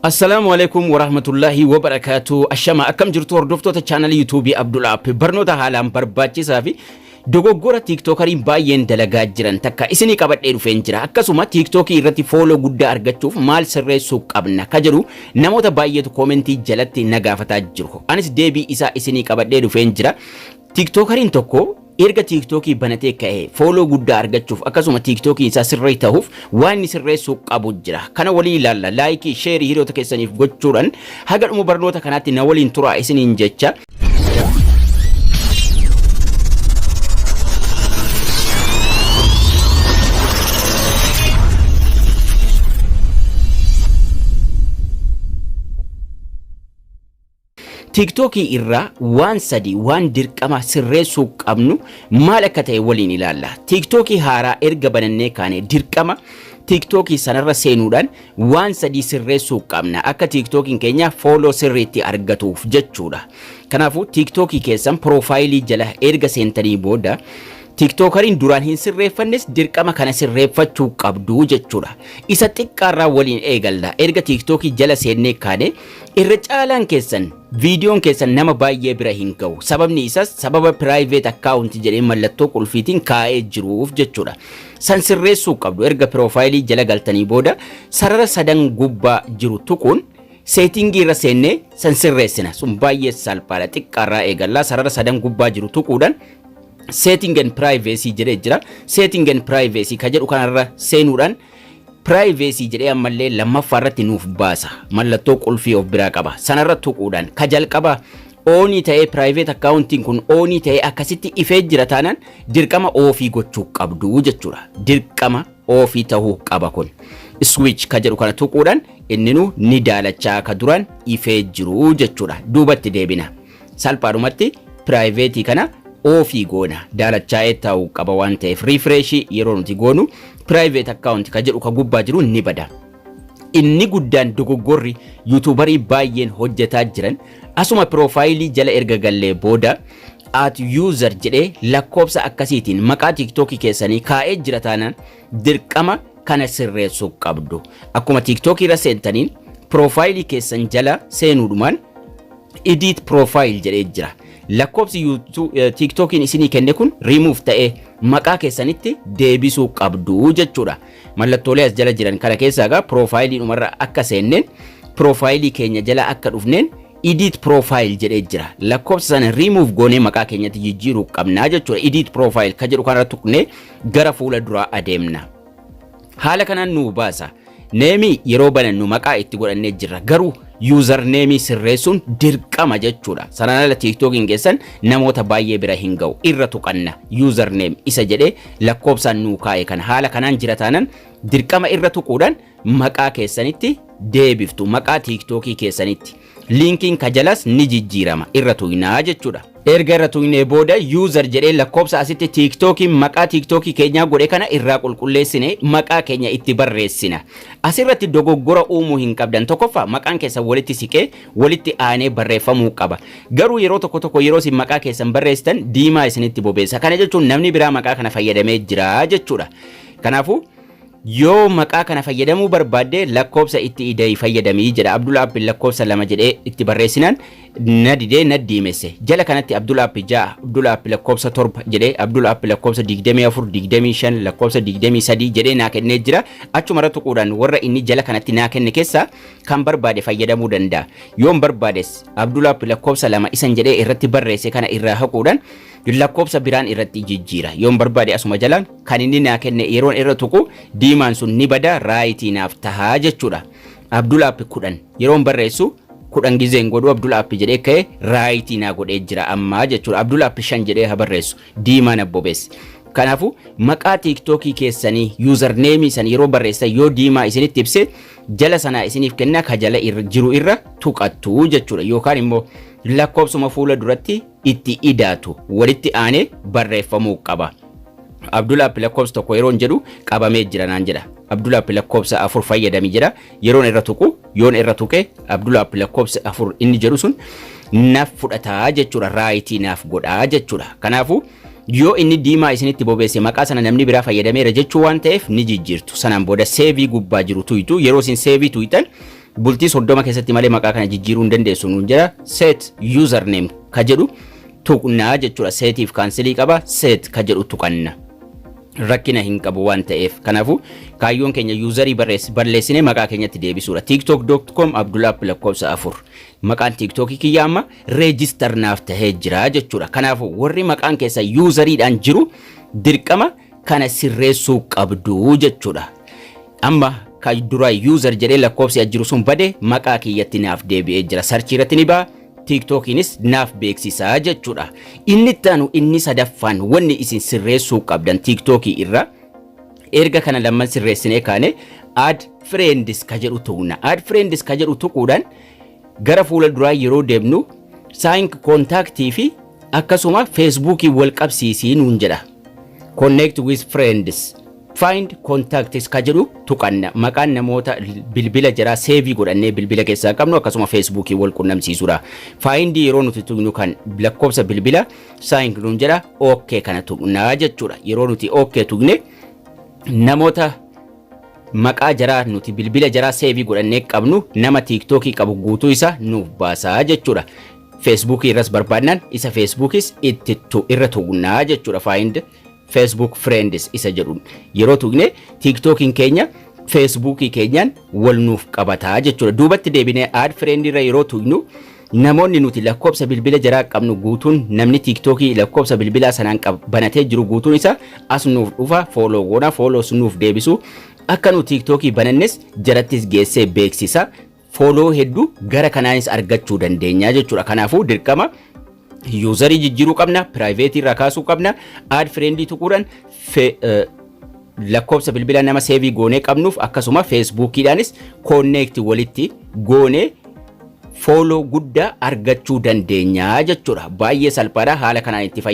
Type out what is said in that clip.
Assalaamu alaikum warahmatullaahi wabarakaatu. Ashama, akkam jirtu hordoftoota chaanalii yuutuubii Abdul App? Barnoota haalaan barbaachisaa fi dogoggora tiiktookariin baay'een dalagaa jiran takka isinii qabadhee dhufeen jira. Akkasuma tiiktookii irratti follow guddaa argachuuf maal sirreessuu qabna ka jedhu namoota baay'eetu koomentii jalatti na gaafataa jiru. Anis deebii isaa isinii qabadhee dhufeen jira. Tiiktookariin tokko erga tiiktookii banatee ka'ee follow guddaa argachuuf, akkasuma tiiktookii isaa sirrii ta'uuf waan inni sirreessuu qabu jira. Kana walii ilaalla. Like, share hiriyoota keessaniif gochuudhaan haga dhuma barnoota kanaatti na waliin turaa isiniin jecha. Tiiktookii irraa waan sadi waan dirqama sirreessuu qabnu maal akka ta'e waliin ilaalla. Tiiktookii haaraa erga banannee kaane dirqama tiiktookii sanarra seenuudhaan waan sadii sirreessuu qabna akka tiiktookiin keenya follow sirriitti argatuuf jechuudha. Kanaafuu tiiktookii keessan piroofaayilii jala erga seentanii booda, tiiktookariin duraan hin sirreeffannes dirqama kana sirreeffachuu qabdu jechuudha. Isa xiqqaarraa waliin eegalla. Erga tiiktookii jala seennee kaane, irra caalaan keessan viidiyoon keessan nama baay'ee bira hin ga'u. Sababni isaas sababa private account jedhee mallattoo qulfiitiin kaa'ee jiruuf jechuudha. San sirreessuu qabdu. Erga piroofaayilii jala galtanii booda sarara sadan gubbaa jiru tuquun setting irra seennee san sirreessina. Sun baay'ee salphaadha. Xiqqaarraa eegallaa. Sarara sadan gubbaa jiru tuquudhaan setting and privacy jedhee jira. Setting and privacy ka jedhu kanarra seenuudhaan privacy jedhee ammallee lammaffaa irratti nuuf baasa. Mallattoo qulfii of biraa qaba. Sanarra tuquudhaan ka jalqaba on ta'ee, private accountiin kun on ta'ee akkasitti ifee jira taanaan, dirqama off gochuu qabdu jechuudha. Dirqama off ta'uu qaba kun. Switch ka jedhu kana tuquudhaan inninu ni daalachaa ka duraan ifee jiru jechuudha. Duubatti deebina. Salphaadhumatti private kana off goona. Daalachaa'ee ta'uu qaba waan ta'eef, refresh yeroo nuti goonu private account ka jedhu ka gubbaa jiru ni bada. Inni guddaan dogoggorri yuutuubarii baay'een hojjetaa jiran, asuma piroofaayilii jala erga gallee booda @user jedhee lakkoofsa akkasiitiin maqaa tiiktookii keessanii kaa'ee jira taanaan, dirqama kana sirreessuu qabdu. Akkuma tiiktookii irra seentaniin piroofaayilii keessan jala seenuudhumaan edit profile jedhee jira. Lakkoofsi tiiktookiin isinii kenne kun remove ta'ee maqaa keessanitti deebisuu qabdu jechuudha. Mallattoolee as jala jiran kana keessaa egaa piroofaayilii dhumarra akka seenneen, piroofaayilii keenya jala akka dhufneen edit profile jedhee jira. Lakkoofsa sana remove goonee maqaa keenyatti jijjiiruu qabnaa jechuudha. Edit profile ka jedhu kanarra tuqnee gara fuula duraa adeemna. Haala kanaan nu baasa. Name yeroo banannu maqaa itti godhannee jirra. Garuu username sirreessuun dirqama jechuudha. Sanaan ala tiiktookiin keessan namoota baay'ee bira hin ga'u. Irra tuqanna, username isa jedhee lakkoofsaan nuu kaa'e kana haala kanaan jira taanaan, dirqama irra tuquudhaan maqaa keessanitti deebiftu, maqaa tiiktookii keessanitti. Liinkiin ka jalas ni jijjiirama, irra tuqnaa jechuudha. Erga irra tuqnee booda user jedhee lakkoofsa asitti tiiktookiin maqaa tiiktookii keenyaa godhe kana irraa qulqulleessine maqaa keenya itti barreessina. Asirratti dogoggora uumuu hin qabdan. Tokkoffaa, maqaan keessan walitti siqee walitti aanee barreeffamuu qaba. Garuu yeroo tokko tokko yeroo isin maqaa keessan barreessitan diimaa isinitti bobeessa. Kana jechuun namni biraa maqaa kana fayyadamee jira jechuudha. Kanaafuu yoo maqaa kana fayyadamuu barbaadde lakkoofsa itti ida'ii fayyadamii jedha. Abdul App lakkoofsa 2 jedhee itti barreessinaan na didee, na diimesse. Jala kanatti Abdul App 6, Abdul App lakkoofsa 7 jedhee, Abdul App lakkoofsa 24, 25, lakkoofsa 23 jedhee naa kennee jira. Achuma irra tuquudhaan warra inni jala kanatti naa kenne keessaa kan barbaade fayyadamuu danda'a. Yoon barbaades Abdul App lakkoofsa 2 isan jedhee irratti barreesse kana irraa haquudhaan lakkoofsa biraan irratti jijjiira. Yoon barbaade asuma jalaan kan inni naa kenne yeroon irra tuqu diimaan sun ni bada, right naaf tahaa jechuudha. Abdul App 10 yeroon barreessu, 10 gizeen godhu, Abdul App jedhee ka'e, right naa godhee jira ammaa jechuudha. Abdul App 5 jedhee haa barreessu, diimaa na bobeesse. Kanaafuu maqaa tiiktookii keessanii username san yeroo barreessan yoo diimaa isinitti ibse, jala sanaa isiniif kenna, ka jala jiru irra tuqattu jechuudha. Yookaan immoo lakkoofsuma fuula duratti itti idaatu, walitti aanee barreeffamuu qaba. Abdul App lakkoofsa 1 yeroon jedhu qabamee jira naan jedha. Abdul App lakkoofsa 4 fayyadami jedha. Yeroon irra tuqu, yoon irra tuqe, Abdul App lakkoofsa 4 inni jedhu sun naaf fudhataa jechuudha. Right naaf godhaa jechuudha. Kanaafuu yoo inni diimaa isinitti bobeesse, maqaa sana namni biraa fayyadameera jechuu waan ta'eef ni jijjiirtu. Sanaan booda save gubbaa jiru tuytu. Yeroo isin save tuytan Bultii 30 keessatti malee maqaa kana jijjiiruu hin dandeessu nuun jedha. Set username ka jedhu tuqnaa jechuudha. Setiif cancelii qaba, set ka jedhu tuqanna. Rakkina hin qabu waan ta'eef. Kanaafuu kaayyoon keenya userii balleessinee maqaa keenyatti deebisuudha. tiktok.com Abdulaap lakkoofsa 4. Maqaan TikTokii kiyya amma register naaf tahee jira jechuudha. Kanaafuu warri maqaan keessa useriidhaan jiru dirqama kana sirreessuu qabdu jechuudha. Amma ka dura user jedhee lakkoofsi jiru sun bade, maqaa kiyyatti naaf deebi'ee jira. Searchii irratti ni ba'a. TikTokiinis naaf beeksisaa jechuudha. Inni itti aanu, inni sadaffaan, wanni isin sirreessuu qabdan TikTokii irra, erga kana lamman sirreessinee kaane, add friends ka jedhu tuqna. Add friends ka jedhu tuquudhaan gara fuula duraa yeroo deemnu, sync contactii fi akkasuma Facebookii wal qabsiisii nuun jedha. Connect with friends. Find contacts ka jedhu tuqanna. Maqaan namoota bilbila jaraa saveii godhannee bilbila keessaa qabnu akkasuma Facebookii wal qunnamsiisuudha. Find yeroo nuti tuqnu kan lakkoofsa bilbila sync nuun jedha, okay kana tuqnaa jechuudha. Yeroo nuti okay tuqne, namoota maqaa jaraa nuti bilbila jaraa saveii godhannee qabnu, nama TikTokii qabu guutuu isa nuuf baasaa jechuudha. Facebookii irras barbaadnaan isa Facebookis itti irra tuqnaa jechuudha. Find Facebook friends isa jedhuun yeroo tuqne, TikTokiin keenya Facebookii keenyaan wal nuuf qabataa jechuudha. Duubatti deebinee add friend irra yeroo tuqnu, namoonni nuti lakkoofsa bilbila jaraa qabnu guutuun, namni TikTokii lakkoofsa bilbilaa sanaan banatee jiru guutuun isa as nuuf dhufa. Follow goona, follows nuuf deebisu, akka nu TikTokii banannes jarattis geessee beeksisa. Follow hedduu gara kanaanis argachuu dandeenya jechuudha. Kanaafuu dirqama userii jijjiiruu qabna, privateii irraa kaasuu qabna, add friendii tuquudhaan lakkoofsa bilbila nama saveii goonee qabnuuf akkasuma Facebookiidhaanis connect walitti goonee follow guddaa argachuu dandeenya jechuudha. Baay'ee salphaadha, haala kanaan itti fayyadamu.